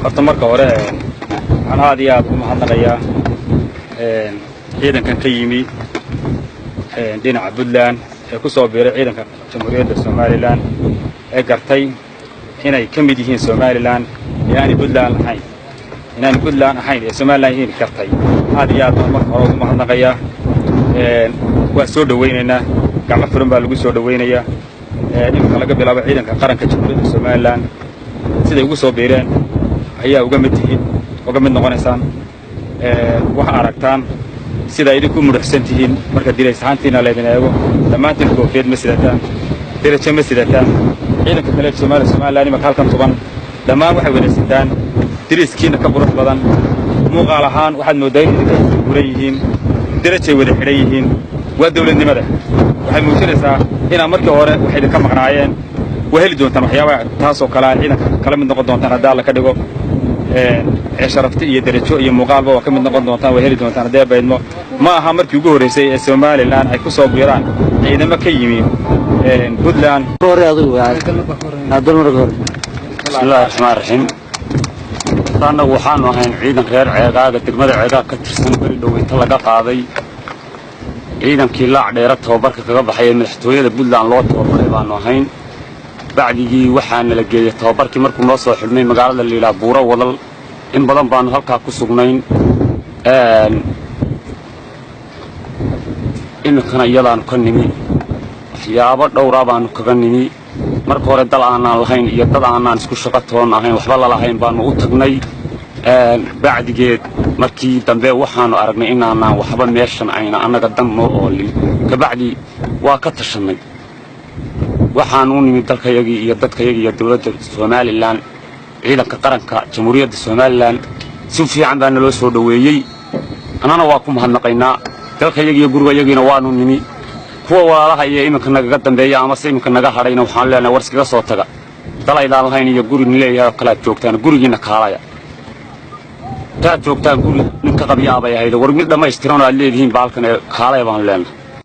Horta marka hore waxaan aad iyo aad ugu mahadnaqayaa ciidankan ka yimi dhinaca Puntland ee ku soo biiray ciidanka Jamhuuriyadda Somaliland, ee gartay inay ka mid yihiin Somaliland ee aanay Puntland ahayn, inaanay Puntland ahayn ee Somaliland yihiin gartay. Aad iyo aad baan marka hore ugu mahadnaqayaa. Waa soo dhowaynaynaa, gacmo furan baa lagu soo dhowaynayaa. Iminka laga bilaabo ciidanka qaranka Jamhuuriyadda Somaliland siday ugu soo biireen ayaa uga mid tihiin, uga mid noqonaysaan. Waxa aragtaan sida idinku mudhuxsan tihiin marka dirays ahaantiina laydin eego. Dhammaantiin koofiyad ma sidataan, derajo ma sidataan. Ciidanka kale Soomaaliya, Somaliland imanka halkan tuban dhammaan waxay wada sitaan diriiskiina ka qurux badan. Muuqaal ahaan waxaad mooddaa in idinka guran yihiin, derajay wada xidhan yihiin. Waa dawladnimada, waxay muujinaysaa inaa markii hore wax idinka maqnaayeen. Waa heli doontaan waxyaabaha taasoo kale a, ciidanka kala mid noqon doontaan haddii Alla ka dhigo. Ee sharafti iyo derajo iyo muuqaalba waa ka mid noqon doontaan, waa heli doontaan haddii baydmo. Ma aha markii ugu horraysay ee Somaliland ay ku soo biiraan ciidamo ka yimi Puntland. Bismillahi raxmaan raxiim. Annagu waxaanu ahayn ciidan reer Ceegaaga, degmada Ceegaag ka tirsan. Beri dhow inta laga qaaday ciidankii Laac Dheera tababarka kaga baxay ee madaxtooyada Puntland loo tababaray baanu ahayn. Bacdigii waxaana la geeyey tababarkii markuu noo soo xidhmay magaalada la yidhaha Buuro Wadal. In badan baanu halkaa ku sugnayn, iminkana iyadaanu ka nimi. Waxyaabo dhowraa baanu kaga nimi. Marka hore dal aanaan lahayn iyo dad aanaan isku shaqo toon ahayn, waxba lalahayn baanu u tagnay. Bacdigeed markii dambe waxaanu aragnay inaanaan waxba meeshan ayna annaga dan noo oolin. Kabacdi waa ka tashannay, waxaanu u nimid dalkayagii iyo dadkayagii iyo dowladda Somaliland. Ciidanka qaranka Jamhuuriyadda Somaliland si fiican baa naloo soo dhoweeyey, annana waa ku mahadnaqaynaa. Dalkayagii iyo gurigayagiina waanu nimi. Kuwa walaalaha iyo iminka nagaga dambeeya amase iminka naga hadhayna waxaanu leenahay: war iskaga soo taga, dalaydaan lahayn iyo guri nin leeyahay oo kalead joogtaan, gurigiinna kaalaya. Taad joogtaan guri nin ka qabya abay ahayd, war mid dhammaystiran oo aad leedihiin baalkan ee kaalaya baanu leenahay.